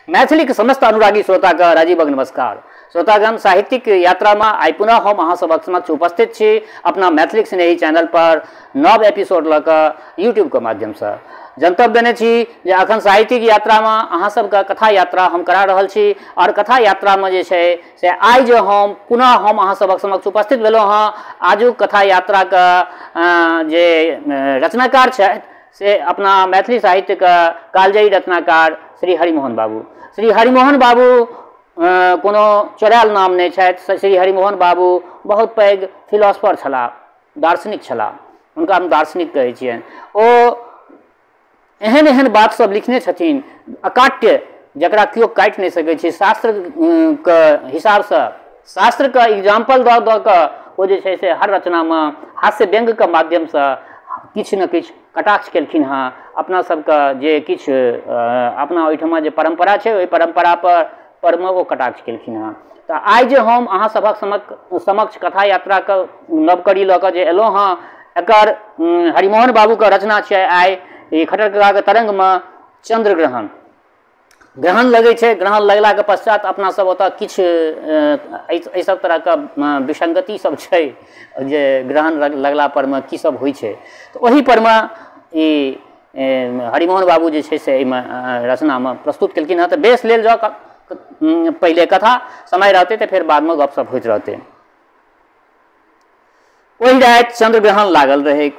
मैथिलीक समस्त अनुरागी श्रोताके राजीवक नमस्कार। श्रोतागण, साहित्यिक यात्रामे आइ पुनः हम अहाँ सबक समक्ष उपस्थित छी अपना मैथिलीक स्नेही चैनल पर नव एपिसोड लऽ कऽ यूट्यूबके माध्यमसँ। जनतब देने छी जे अखन साहित्यिक यात्रामे अहाँ सबके कथा यात्रा हम करा रहल छी और कथा यात्रामे जे छै से आइ जे हम पुनः हम अहाँ सबक समक्ष उपस्थित भेलहुँ हँ। आजुक कथा यात्राके जे रचनाकार छथि से अपना मैथिली साहित्यके कालजयी रचनाकार श्री हरिमोहन बाबू। श्री हरिमोहन बाबू कोनो चोरायल नाम नहि छथि। श्री हरिमोहन बाबू बहुत पैघ फिलोसफर छलाह, दार्शनिक छलाह, हुनका हम दार्शनिक कहै छियनि। ओ एहन एहन बात सब लिखने छथिन अकाट्य, जकरा केओ काटि नहि सकै छै। शास्त्रके हिसाबसँ शास्त्रके एग्जाम्पल दऽ दऽ कऽ ओ जे छै से हर रचनामे हास्य व्यंग्यके माध्यमसँ किछु ने किछु कटाक्ष केलखिन हँ। अपना सबके जे किछु अपना ओहिठमा जे परम्परा छै ओहि परम्परा परमे ओ कटाक्ष केलखिन हँ। तऽ आइ जे हम अहाँ सभक समक्ष कथा यात्राके नव कड़ी लऽ कऽ जे एलहुँ हँ, एकर हरिमोहन बाबूके रचना छै आइ ई खट्टर ककाके तरंगमे चंद्रग्रहण। ग्रहण लगै छै, ग्रहण लगलाके पश्चात अपना सब ओतऽ किछु एहि सब तरहके विसंगति सब छै जे ग्रहण लगला परमे की सब होइ छै, तऽ ओहि परमे ई हरिमोहन बाबू जे छै से एहिमे रचनामे प्रस्तुत केलखिन हँ। तऽ बेस लेल जाउ पहिले कथा, समय रहतै तऽ फेर बादमे गपशप होइत रहतै। ओहि राति चंद्रग्रहण लागल रहै।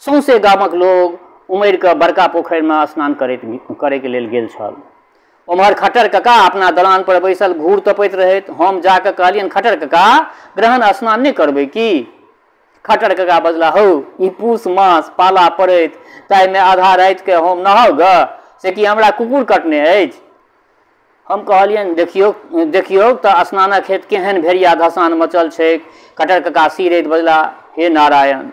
सौंसे गामक लोग उमड़ि कऽ बड़का पोखरिमे स्नान करैके लेल गेल छल। ओम्हर खट्टर कका अपना दलान पर बैसल घूर तपैत रहैत। हम जाकऽ कहलियनि, खट्टर कका ग्रहण स्नान नहि करबै की? खट्टर कका बजला, हौ ई पूस मास पाला पड़ैत, ताहिमे आधा रातिके हम नहाउ गऽ, से कि हमरा कुकुर कटने अछि? हम कहलियनि, देखियौ देखियौ तऽ स्नानक हेतु केहन भेड़िया धसान मचल छैक। खट्टर कका सिरैत बजला, हे नारायण,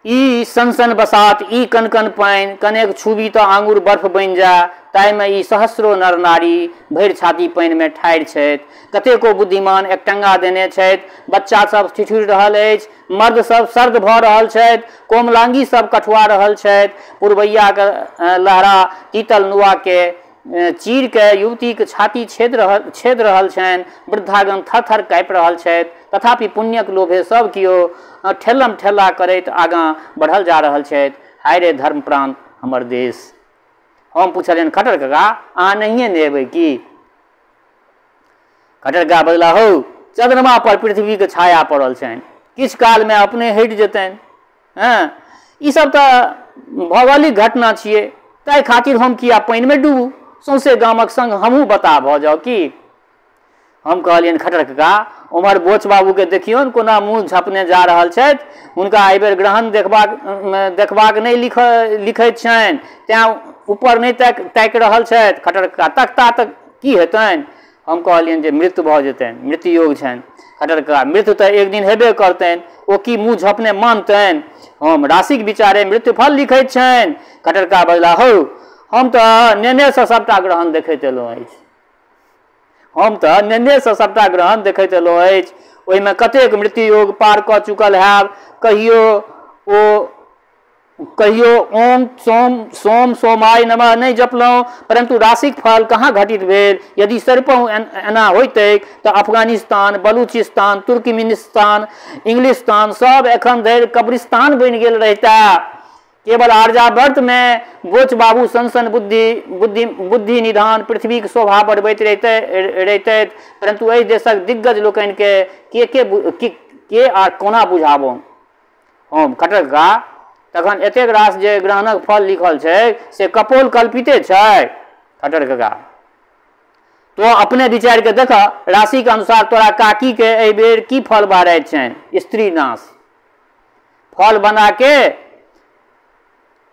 ई सनसन बसात, ई कनकन पानि, कनेक छुबी तऽ आंगुर बर्फ बनि जाय, ताहिमे ई सहस्रो नर नारी भरि छाती पानिमे ठाढ़ि छथि। कतेको बुद्धिमान एकटंगा देने छथि, बच्चा सब ठिठुरि रहल अछि, मर्द सब सर्द भऽ रहल छथि, कोमलांगी सब कठुआ रहल छथि। पुरबैयाके लहरा तीतल नुआके चीर के युवतीके छाती छेद रहल छनि, वृद्धागण थर थर काँपि रहल छथि। तथापि पुण्यक लोभे सब केओ ठेलम ठेला करैत आगाँ बढ़ल जा रहल छथि। हाय रे धर्म प्रांत हमर देश। हम पुछलियनि, खट्टर कका अहाँ नहिए नेहेबै की? खट्टर कका बजला, हौ चंद्रमा पर पृथ्वीके छाया पड़ल छनि, किछु कालमे अपने हटि जेतनि। हँ, ईसब तऽ भौगोलिक घटना छियै, ताहि खातिर हम किया पानिमे डूबू? सौंसे गामक संग हमहूँ बताह भऽ जाउ की? हम कहलियनि, खट्टर कका उम्हर बोच बाबूके देखियौन कोना मुँह झपने जा रहल छथि, हुनका एहिबेर ग्रहण देखबाक नहि लिखैत छनि, तेँ ऊपर नहि ताकि रहल छथि। खट्टर कका तकता तऽ की हेतनि? हम कहलियनि जे मृत्यु भऽ जेतनि, मृत्युयोग छनि। खट्टर कका मृत्यु तऽ एक दिन हेबे करतनि, ओ की मुँह झपने मानतनि? हम राशिक विचारे मृत्युफल लिखैत छनि। खट्टर कका बजला, हौ हम तऽ नेनेसँ सभटा ग्रहण देखैत एलहुँ अछि, हम तऽ नेनेसँ सभटा ग्रहण देखैत एलहुँ अछि, ओहिमे कतेक मृत्युयोग पार कऽ चुकल हैब। कहियो ओम सोम सोम सोमाय नमः नहि जपलहुँ, परंतु राशिक फल कहाँ घटित भेल? यदि सरिपहुँ एना होइतैक तऽ अफगानिस्तान, बलूचिस्तान, तुर्कमेनिस्तान, इंग्लिस्तान सब एखन धरि कब्रिस्तान बनि गेल रहिता। केवल आर्यावर्तमे बोच बाबू सन सन बुद्धि बुद्धि बुद्धि निधान पृथ्वीक शोभा बढ़बैत रहितैत, परंतु एहि देशक दिग्गज लोकनिके के के के आ कोना बुझाबो? हम खट्टर कका तखन एतेक रास जे ग्रहणक फल लिखल छै से कपोल कल्पिते छै? खट्टर कका तो अपने विचार के देख, राशिके अनुसार तोरा काकीके एहि बेर की फल बहराइत छनि? स्त्री नाश।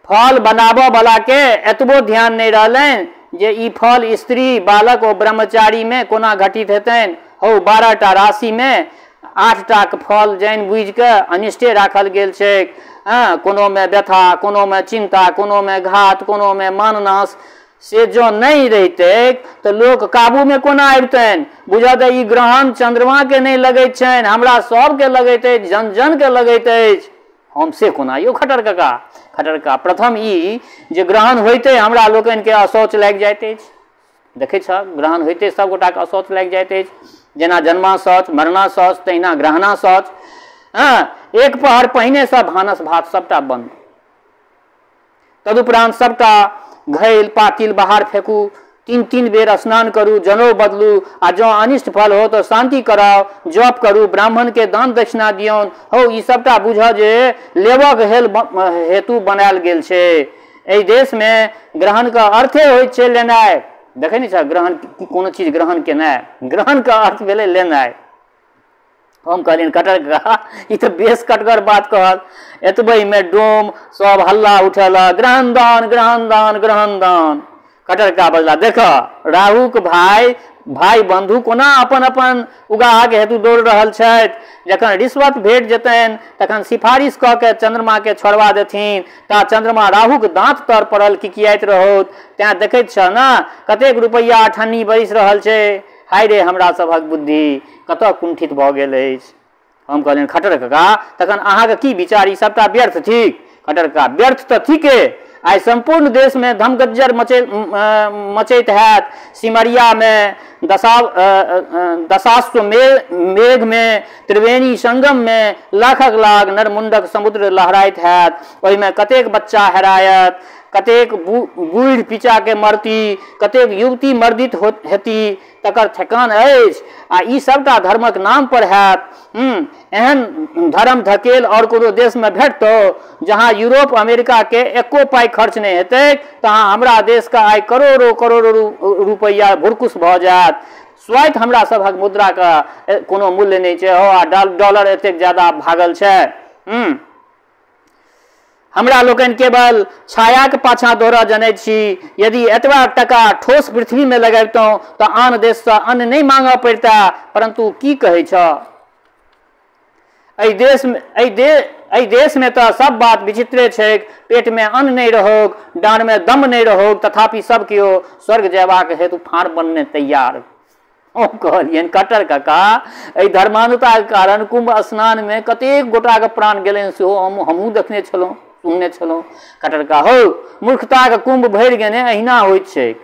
फल बनाबऽ वाला के एतबो ध्यान नहि रहलनि जे ई फल स्त्री, बालक ओ ब्रह्मचारीमे कोना घटित हेतनि। हौ 12टा राशिमे 8टाके फल जानि बुझिकऽ अनिष्टे राखल गेल छैक। हँ, कोनोमे व्यथा, कोनोमे चिन्ता, कोनोमे घात, कोनोमे माननाश। से जँ नहि रहितैक तऽ लोक काबूमे कोना अबितनि? बुझऽ तऽ ई ग्रहण चंद्रमाके नहि लगैत छनि, हमरा सबके लगैत अछि, जन जनके लगैत अछि। हम से कोना यौ खट्टर कका? खट्टर कका, प्रथम ई जे ग्रहण होइते हमरा लोकनिके अशौच लागि जाइत अछि। देखै छह, ग्रहण होइते सब गोटाके अशौच लागि जाइत अछि। जेना जन्मा शौच, मरना शौच, तहिना ग्रहणा शौच। हँ, एक पहर पहिनेसँ भानस भात सबटा बन्द, तदुपरांत सबटा घैल पातिल बाहर फेकू, 3-3 बेर स्नान करू, जनउ बदलू, आ जँ अनिष्ट फल हो तऽ शान्ति कराउ, जप करू, ब्राह्मणके दान दक्षिणा दियौन। हौ, ई सबटा बुझऽ जे लेबक हेतु बनायल गेल छै। एहि देशमे ग्रहणके अर्थे होइत छै लेनाइ। देखै नहि छह, ग्रहण कोनो चीज ग्रहण केनाइ, ग्रहणके अर्थ भेलै लेनाइ। हम कहलियनि खट्टर कका, ई तऽ बेस कटगर बात कहल। एतबहिमे डोम सब हल्ला उठेलक, ग्रहण दान, ग्रहण दान, ग्रहण दान। खट्टर कका बजला, देख राहुक भाई भाई बंधु कोना अपन अपन उगाहके हेतु दौड़ रहल छथि। जखन रिश्वत भेट जेतनि तखन सिफारिश कऽ के चंद्रमाके छोड़वा देथिन, ता चंद्रमा राहुक दाँत तर पड़ल किकियाइत रहत। तैँ देखैत छह ने कतेक रुपैआ अठन्नी बरसि रहल छै। हाय रे हमरा सभक बुद्धि कतऽ कुंठित भऽ गेल अछि। हम कहलियनि खट्टर कका, तखन अहाँके की विचार, ई सबटा व्यर्थ थिक? खट्टर कका, व्यर्थ तऽ ठीके, आइ सम्पूर्ण देशमे धमगज्जर मचैत हैत। सिमरियामे, दशाश्व मेघमे, त्रिवेणी संगममे लाखक लाख नरमुंडक समुद्र लहराइत हैत। ओहिमे कतेक बच्चा हेरायत, कतेक बूढ़ पिचाके मरती, कतेक युवती मर्दित हेती, तकर ठेकान अछि। आ ई सबटा धर्मक नाम पर हैत। एहन धर्म धकेल और कोनो देशमे भेटतौ? जहाँ यूरोप अमेरिका के एको पाइ खर्च नहि हेतै, तहाँ हमरा देशके आइ करोड़ो करोड़ो रुपैआ भुरकुस भऽ जायत। स्वयं हमरा सभक मुद्राके कोनो मूल्य नहि छै। हो, आ डॉलर एतेक ज्यादा भागल छै। हमरा लोकनि केवल छायाक पाछाँ दौड़ऽ जनैत छी। यदि एतबा टका ठोस पृथ्वीमे लगबितहुँ तऽ आन देशसँ अन्न नहि मांगऽ पड़िता। परन्तु की कहै छह, एहि देशमे तऽ सब बात विचित्रे छैक। पेटमे अन्न नहि रहौक, डाँड़मे दम नहि रहौक, तथापि सब केओ स्वर्ग जयबाक हेतु फाँड़ बनने तैयार। हम कहलियनि खट्टर कका, एहि धर्मानुताके कारण कुंभ स्नानमे कतेक गोटाके प्राण गेलनि सेहो हमहूँ देखने छलहुँ, सुनने छलहुँ। खट्टर कका, हौ, मूर्खताके कुंभ भरि गेने अहिना होइत छैक।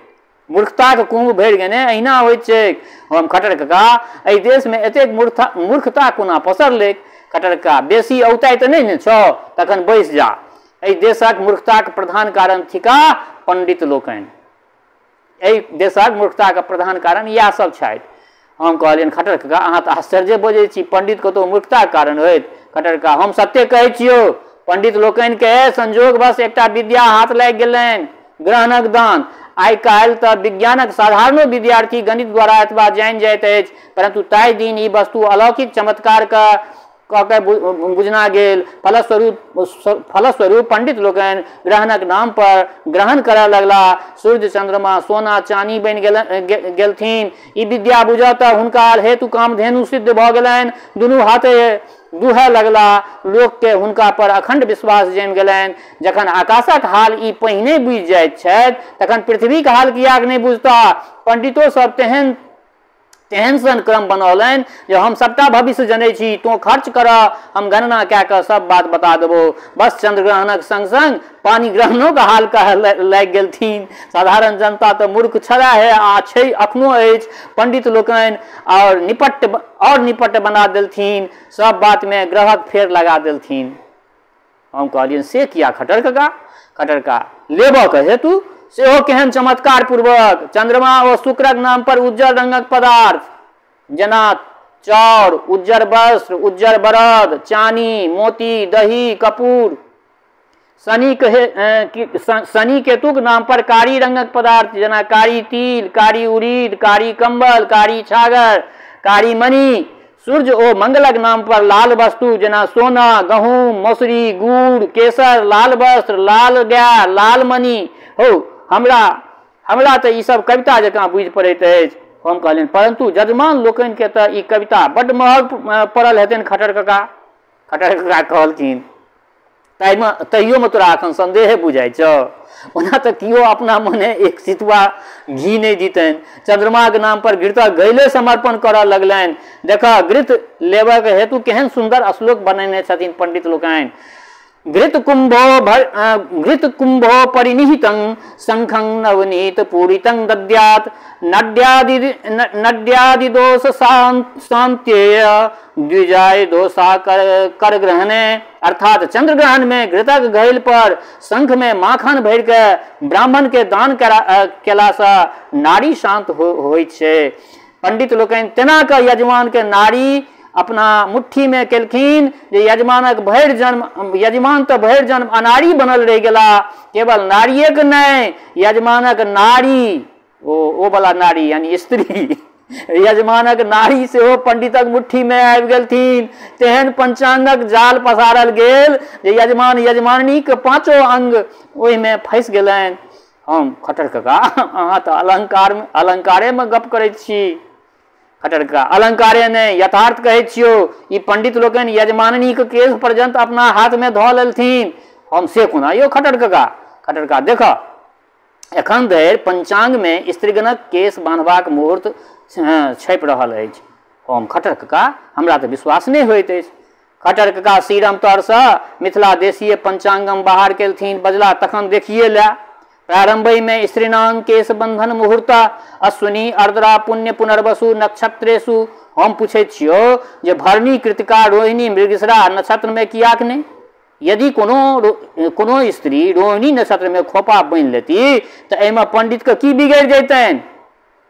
मूर्खताके कुंभ भरि गेने अहिना होइत छैक। हम खट्टर कका, एहि देशमे एतेक मूर्खता कोना पसरलैक? खट्टर कका, बेसी औताइ तऽ नहि ने छौ, तखन बैस जा। एहि देशक मूर्खताके प्रधान कारण थिका पंडित लोकनि। एहि देशक मूर्खताके प्रधान कारण इएह सब छथि। हम कहलियनि खट्टर कका, अहाँ तऽ आश्चर्य बजै छी, पंडित कतहु मूर्खताके कारण होइत? खट्टर कका, हम सत्य कहै छियौ, पंडित लोकनिके संजोगवश एकटा विद्या हाथ लागि गेलनि, ग्रहणक दान। आइ काल्हि तऽ विज्ञानक साधारणो विद्यार्थी गणित द्वारा एतबा जानि जाइत अछि, परन्तु ताहि दिन ई वस्तु अलौकिक चमत्कारके कऽ के बुझना गेल। फलस्वरूप पंडित लोकनि ग्रहणक नाम पर ग्रहण करय लगला। सूर्य चंद्रमा सोना चानी बनि गेलथिन। ई विद्या बुझऽ तऽ हुनका हेतु कामधेनु सिद्ध भऽ गेलनि। दुनू हाथे दुहय लगला। लोकके हुनका पर अखंड विश्वास जमि गेलनि। जखन आकाशक हाल ई पहिने बुझि जाइत छथि, तखन पृथ्वीके हाल किएक नहि बुझता? पंडितो सब तेहन तेहन सन क्रम बनौलनि जे हम सबटा भविष्य जनै छी, तोँ खर्च कर, हम गणना कए कऽ सब बात बता देबौ। बस चंद्रग्रहणक संग संग पानि ग्रहणोके हाल कहऽ लागि गेलथिन। साधारण जनता तऽ मूर्ख छला है आ छै, अखनो अछि। पंडित लोकनि और निपट बना देलथिन, सब बातमे ग्रहक फेर लगा देलथिन। हम कहलियनि से किया खट्टर कका? खट्टर कका, लेबऽ के हेतु, सेहो केहन चमत्कार पूर्वक। चंद्रमा ओ शुक्रक नाम पर उज्जर रंगक पदार्थ जेना चाउर, उज्जर वस्त्र, उज्जर बरद, चानी, मोती, दही, कपूर। शनि केतुक नाम पर कारी रंगक पदार्थ जेना कारी तिल, कारी उड़ीद, कारी कंबल, कारी छागर, कारी मणि। सूर्य ओ मंगलक नाम पर लाल वस्तु जेना सोना, गहूम, मसुरी, गुड़, केसर, लाल वस्त्र, लाल गाय, लाल मणि। हौ, हमरा तऽ ई सब कविता जकाँ बुझि पड़ैत अछि। हम कहलियनि परन्तु जजमान लोकनिके तऽ ई कविता बड्ड महग पड़ल हेतनि खट्टर कका। खट्टर कका कहलखिन, ताहिमे तैयोमे तोरा एखन संदेहे बुझाइ छौ? ओना तऽ केओ अपना मने एक सितुआ घी नहि दितनि। चंद्रमाके नाम पर घृतक घैले समर्पण करऽ लगलनि। देखऽ, घृत लेबऽके हेतु केहन सुन्दर श्लोक बनेने छथिन पंडित लोकनि। घृत कुंभो परिनिहितं शंखं नवनीत पूरितं दद्यात् नड्यादि दोष शांत्येय द्विजाय दोषा कर ग्रहणे। अर्थात चंद्र ग्रहण में घृतक घैल पर शंख में माखन भरि के ब्राह्मण के दान केला से नारी शांत होइ छै। पंडित लोकनि तेना के यजमान के नारी अपना मुट्ठी में केलखिन जे यजमानक भरि जन्म, यजमान तो भरि जन्म अनारी बनल रहि गेला। केवल नारिये के नहि, यजमानक नारी ओ वाला नारी यानी स्त्री, यजमानक नारी सेहो पंडितक मुट्ठी में आबि गेलथिन। तेहन पंचांगक जाल पसारल गेल जे यजमान यजमानी के पांचो अंग ओहिमे फंसि गेलनि। हम खटर कका अहाँ तऽ अलंकारे में गप करै छी। खटर कका अलंकारे नहि, यथार्थ कहै छियौ। ई पंडित लोकनि यजमाननी के केश पर्यंत अपना हाथ में धऽ लेलथिन। हम से कोना यौ खटर कका? खटर कका देख, एखन धरि पंचांग में स्त्रीगणक केश बान्हबाक मुहूर्त छपि रहल अछि। हम खटर कका हमरा तऽ विश्वास नहि होइत अछि। खटर कका सीरम तरसँ मिथिला देशीय पंचांगम बाहर केलथिन। बजला तखन देखिए लए। प्रारंभे में स्त्रीणां केश बंधन मुहूर्त अश्विनी अर्द्रा पुण्य पुनर्वसु नक्षत्रेषु। हम पूछैत छियौ जे भरणी कृतिका रोहिणी मृगशिरा नक्षत्र में कियाक नहि? यदि कोनो स्त्री रोहिणी नक्षत्र में खोपा बान्हि लेती तऽ एहिमे पंडित के की बिगड़ि जैतनि?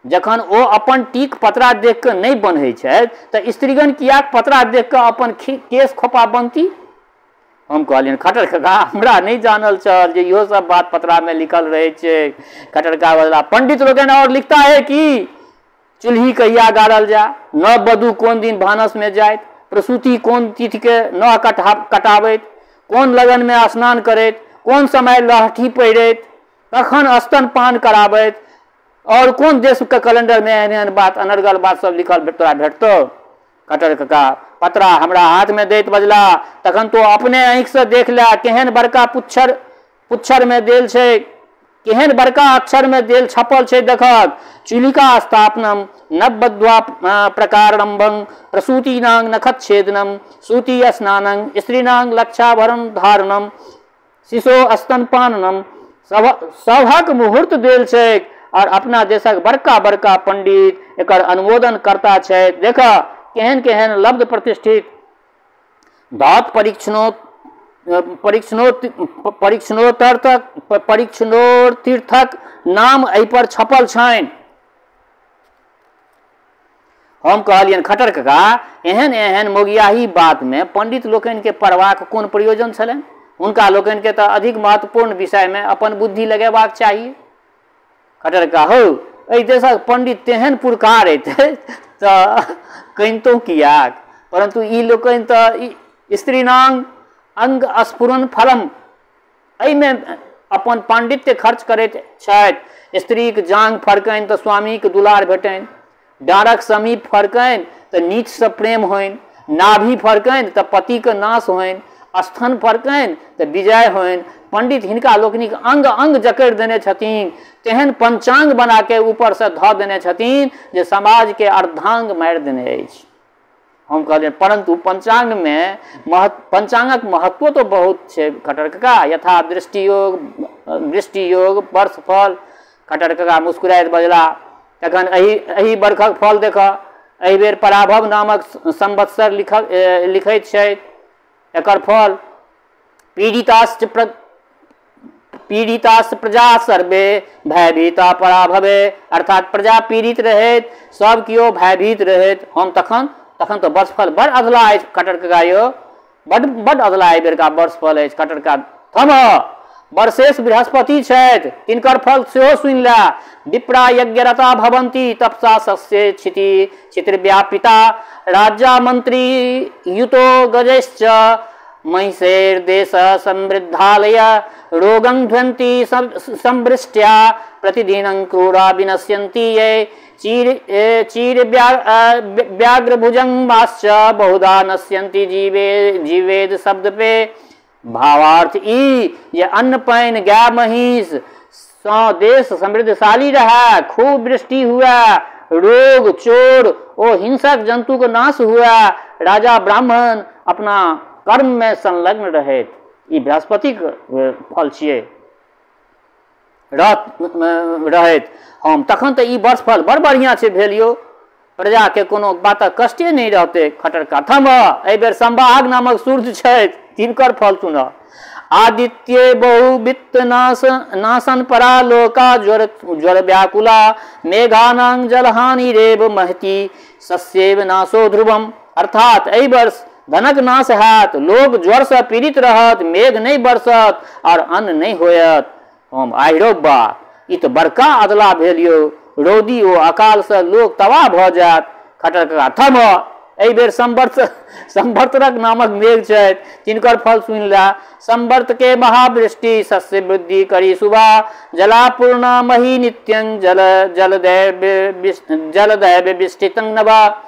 जखन ओ अपन टीक पतरा देख कऽ नहि बन्है छथि तऽ स्त्रीगण कियाक पतरा देख कऽ अपन केश खोपा बन्हती? हम कहलियनि खटर कका हमरा नहि जानल छल जे इहो सब बात पतरा में लिखल रहै छै। खटर कका बजला पंडित लोकनि और लिखता है कि चूल्ही कहिया गाड़ल जाय, नव वधू कोन दिन भानस में जाइत, प्रसूति कोन तिथि के नह कटाबैत, कोन लगन में स्नान करैत, कोन समय लहठी पहिरैत, कखन स्तनपान कराबैत, और कोन देश के कैलेंडर में एहन एहन बात अनर्गल बात सब लिखल तोरा भेटतौ। खटर कका पतरा हमरा हाथ में दैत बजला तखन तो अपने आँखि से देख ले केहन बड़का पुच्छर में देल छै, केहन बड़का अक्षर में देल छपल छै। देखक चुलिका स्थापनम नववधुआ प्रकारम्भं प्रसूतीनां नखच्छेदनम सूती स्नानं स्त्रीणां लक्षाभरण धारणम शिशो स्तनपाननम सभक मुहूर्त देल छै और अपना देशक बड़का बड़का पंडित एकर अनुमोदन करता छै। देख केहन केहन लब्ध प्रतिष्ठित धात परीक्षणोत्तीर्थक नाम एहि पर छपल छनि। हम कहलियनि खटर कका एहन एहन मोगियाही बात में पंडित लोकनि के पढ़बाक कोन प्रयोजन छलनि? हुनका लोकनि के तऽ अधिक महत्वपूर्ण विषय में अपन बुद्धि लगेबाक चाहिए। खटर कका हौ एहि देशक पंडित तेहन पुरकार हेतै तऽ कनितो कियाक, परंतु ई लोकनि तऽ स्त्रीणांग अंग स्फुरन फलम एहिमे अपन पांडित्य खर्च करैत छथि। स्त्रीक जांग फड़कनि तऽ स्वामीक दुलार भेटनि, डाँड़क समीप फड़कनि तऽ नीचसँ प्रेम होइन, नाभि फड़कनि तऽ पतिके नाश होइन, स्तन फड़कनि तऽ विजय होइन। पंडित हिनका लोकनिक अंग अंग जकड़ि देने छथिन, तेहन पंचांग बना के ऊपरसँ धऽ देने छथिन जे समाजके अर्धांग मारि देने अछि। हम कहलियनि परंतु पंचांग में पंचांगक महत्व तो बहुत छै खटर कका, यथा दृष्टियोग वृष्टियोग वर्ष फल। खटर कका मुस्कुराइत बजला तखन एहि बरखक फल देख, एहि बेर पराभव नामक संवत्सर लिखैत छै, एकर फल पीड़िताश्च प्रजा सर्वे भयभीता पराभवे, अर्थात प्रजा पीड़ित रहैत, सब केओ भयभीत रहैत। हम तखन तखन तऽ वर्षफल बड़ अधला अछि खटर कका यौ, बड बड अधला एहि बेरका वर्षफल अछि। खटर कका थम वर्षेश बृहस्पति छथि तिनकर फल सेहो सुनि ले। विप्रा यज्ञरता भवन्ति तपसा सस्य क्षिति क्षितिर्व्यापिता राजा मंत्री युतो गजैश्च महिषेर देश समृद्धालय रोगं ध्वन्ति संवृष्ट्या प्रतिदिनं क्रूरा विनश्यन्ति ये चीर व्याघ्रभुजंगाश्च बहुधा नश्यन्ति जीवेद शब्द पे। भावार्थ ई जे अन्न पानि गाय महीष सँ देश समृद्धशाली रहे, खूब वृष्टि हुए, रोग चोर ओ हिंसक जंतु के नाश हुए, राजा ब्राह्मण अपना कर्म में संलग्न रहैत। ई बृहस्पतिक फल छियै रहैत। हम तखन तऽ ई वर्ष फल बड़ बढ़िआँ छै भेल यौ, प्रजाके कोनो बातक कष्टे नहि रहतै। खट्टर कका थम, एहि बेर संवाहक नामक सूर्य छथि, तिनकर फल सुनह। आदित्य बहुवित्त नाशन परा लोका ज्वर ज्वर व्याकुला मेघानां जलहानि रेव महती सस्येव नाशो ध्रुवम। अर्थात एहि वर्ष धनक नाश हैत, लोक ज्वरसँ पीड़ित रहत, मेघ नहि बरसत और अन्न नहि होयत। हम आहिरो बा, ई तऽ बड़का अदला भेल यौ, रौदी ओ अकालसँ लोक तबाह भऽ जायत। खट्टर कका थम, एहि बेर संवर्तरक नामक मेघ छथि, तिनकर फल सुनि लए। संवर्त के महावृष्टि शस्य वृद्धि करी सुबह जलापूर्णा मही नित्यं जल जलदैव विष्ठितं नवा।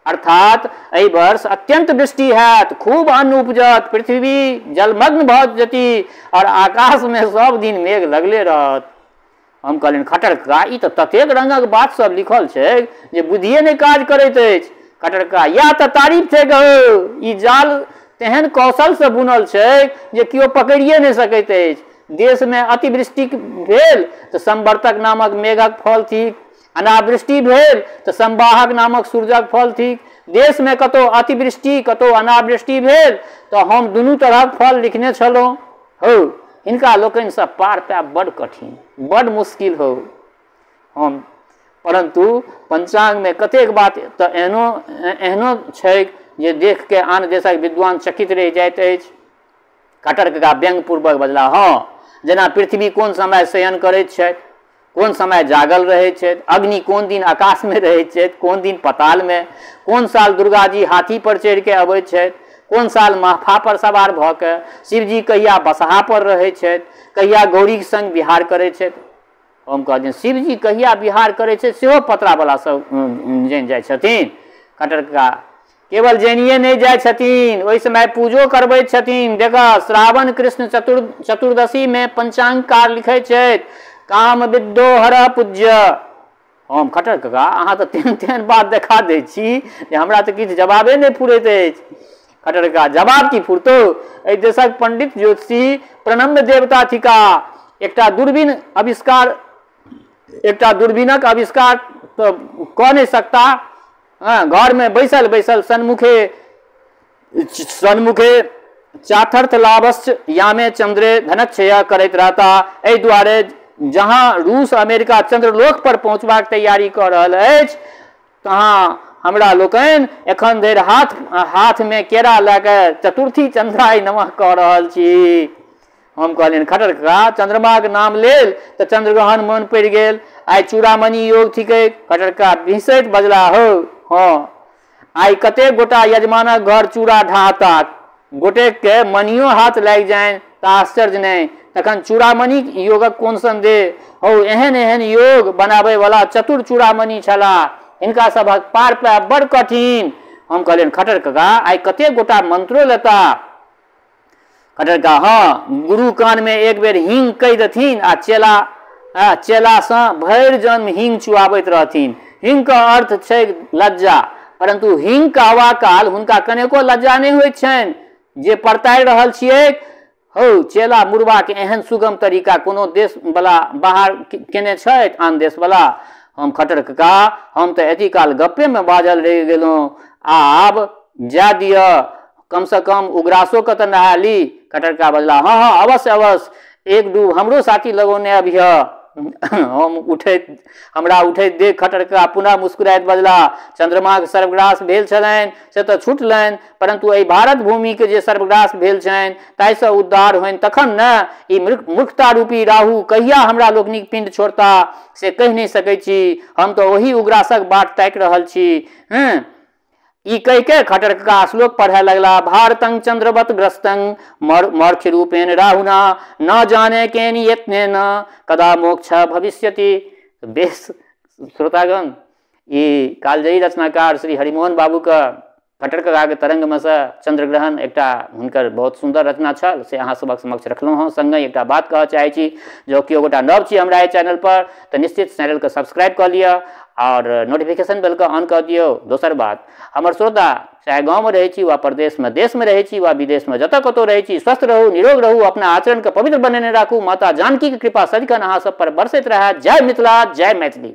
अर्थात एहि वर्ष अत्यंत वृष्टि हैत, खूब अन्न उपजत, पृथ्वी जलमग्न भऽ जेती और आकाशमे सब दिन मेघ लगले रहत। हम कहलियनि खट्टर कका ई तऽ ततेक रङ्गक बात सब लिखल छै जे बुद्धिए नहि काज करैत अछि। खट्टर कका इएह तऽ तारीफ छै गौ, ई जाल तेहन कौशलसँ बुनल छै जे केओ पकड़िए नहि सकैत अछि। देशमे अतिवृष्टि भेल तऽ संवर्तक नामक मेघक फल थिक, अनावृष्टि भेल तऽ संवाहक नामक सूर्यक फल थिक। देशमे कतहु अतिवृष्टि कतहु अनावृष्टि भेल तऽ हम दुनू तरहक फल लिखने छलहुँ। हौ, हिनका लोकनिसँ पार पायब बड कठिन, बड मुश्किल हौ। हम परंतु पंचांगमे कतेक बात तऽ एहनो एहनो छैक जे देखके आन देशक विद्वान चकित रहि जाइत अछि। खट्टर कका व्यंग्यपूर्वक बजला, हँ, जेना पृथ्वी कोन समय शयन करैत छथि, कोन समय जागल रहैत छथि, अग्नि कोन दिन आकाशमे रहैत छथि, कोन दिन पतालमे, कोन साल दुर्गाजी हाथी पर चढ़िके अबैत छथि, कोन साल महफा पर सवार भऽ के, शिवजी कहिया बसहा पर रहैत छथि, कहिया गौरीके संग विहार करैत छथि। हम कहलियनि शिवजी कहिया विहार करै छथि सेहो पतरावला सब जानि जाइ छथिन। खट्टर कका केवल जानिए नहि जाइ छथिन, ओहि समय पूजो करबैत छथिन। देख, श्रावण कृष्ण चतुर्दशीमे पंचांगकार लिखै छथि, काम विद्यो हर पूज्य। हम खट्टर कका अहाँ तऽ तेहन तेहन बात देखा दै छी जे हमरा तऽ किछु जवाबे नहि फुरैत अछि। खट्टर कका जवाब की फुरतौ, एहि देशक पंडित ज्योतिषी प्रणम्य देवता थिका। एकटा दूरबीन आविष्कार, एकटा दूरबीनक आविष्कार तऽ कऽ नहि सकता। हँ, घरमे बैसल बैसल सन्मुखे सन्मुखे चाथर्थ लाभश्च यामे चंद्रे धनक्षय करैत रहता। एहि दुआरे जहाँ रूस अमेरिका चंद्रलोक पर पहुँचबाक तैयारी कऽ रहल अछि, तहाँ हमरा लोकनि एखन धरि हाथमे केरा लए कऽ चतुर्थी चंद्राय नमः कऽ रहल छी। हम कहलियनि खट्टर कका चंद्रमाक नाम लेल तऽ चंद्रग्रहण मन पड़ि गेल, आइ चूड़ामणि योग थिकै। खट्टर कका बिसैत बजला, हौ हँ, आइ कतेक गोटा यजमानक घर चूड़ा ढाहता, गोटेकके मणियो हाथ लागि जानि तऽ आश्चर्य नहि, तखन चूड़ामणि योगक कोन संदेह। हौ, एहन एहन योग बनाबैवला चतुर चूड़ामणि छलाह, हिनका सभक पार पायब बड़ कठिन। हम कहलियनि खट्टर कका आइ कतेक गोटा मंत्रो लेता। खट्टर कका हँ, गुरु कानमे एक बेर हींग कहि देथिन आ चेलासँ भरि जन्म हींग चुआबैत रहथिन। हींगके अर्थ छै लज्जा, परंतु हींग कहवा काल हुनका कनेको लज्जा नहि होइत छनि जे परतारि रहल छियै। हौ, चेला मुड़बाके एहन सुगम तरीका कोनो देशवला बाहर केने छथि, आन देशवला। हम खट्टर कका हम तऽ एती काल गप्पेमे बाजल रहि गेलहुँ, आब जा दिअ, कमसँ कम उग्रासोके तऽ नहा ली। खट्टर कका बजला, हँ हँ अवश्य अवश्य, एक डूब हमरो साथी लगौने अबिह। हम उठैत हमरा उठैत देख खट्टर कका पुनः मुस्कुराइत बजला, चंद्रमाक सर्वग्रास भेल छलनि से तऽ छुटलनि, परंतु एहि भारत भूमिके जे सर्वग्रास भेल छनि ताहिसँ उद्धार होइन तखन ने। ई मूर्खता रूपी राहु कहिया हमरा लोकनिक पिंड छोड़ता से कहि नहि सकै छी, हम तऽ ओही उग्रासक बाट ताकि रहल छी। हँ, ई कहि के खट्टर कका श्लोक पढ़य लगला, भारतं चंद्रवत ग्रस्तं मर्ख रूपेण राहुना न जाने केन यत्नेन कदा मोक्ष भविष्यति। बेस श्रोतागण, ई कालजयी रचनाकार श्री हरिमोहन बाबूके खट्टर ककाके तरंगमे सँ चंद्रग्रहण एकटा हुनकर बहुत सुन्दर रचना छल, से अहाँ सबक समक्ष रखलहुँ हँ। सङ्गहि एकटा बात कहऽ चाहै छी, जँ केओ गोटा नव छी हमरा एहि चैनल पर तऽ निश्चित चैनलके सब्सक्राइब कऽ लिअ और नोटिफिकेशन बेलके ऑन कऽ दियौ। दोसर बात, हमर श्रोता चाहे गाँवमे रहै छी वा परदेशमे, देशमे रहै छी वा विदेशमे, जतऽ कतहु रहै छी, स्वस्थ रहू, निरोग रहू, अपना आचरणके पवित्र बनेने राखू। माता जानकीके कृपा सदिखन अहाँ सब पर बरसैत रहए। जय मिथिला, जय मैथिली।